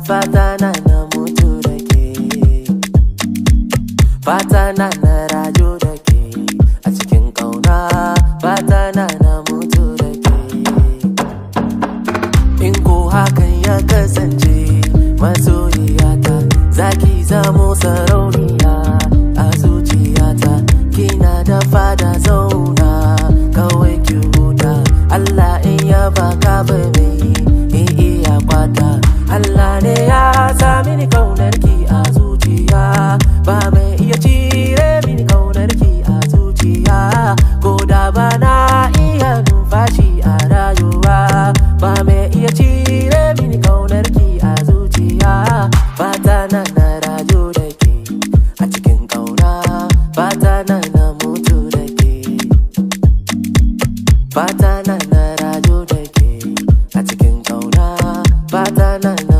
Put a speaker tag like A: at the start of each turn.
A: Fata na na mutu da ke. Fata na na rayu da ke a cikin ƙauna. Fata na na mutu da ke. In ko hakan ya kasance, masoyiyata, zaki zamo sarauniya a zuciyata. Kina da fada, zauna kawai ki huta. Allah in ya baka, bai mai in iya kwata. Allah ne ya sa mini kaunar ki a zuciya, ba mai iya cire mini kaunar ki a zuciya. Ko da ba na iya numfashi a rayuwa, ba mai iya cire mini kaunar ki a zuciya. Fata na na rayu da ke a cikin kauna. Fata na na mutu da ke. Fata na na rayu da ke a cikin kauna. Fata na na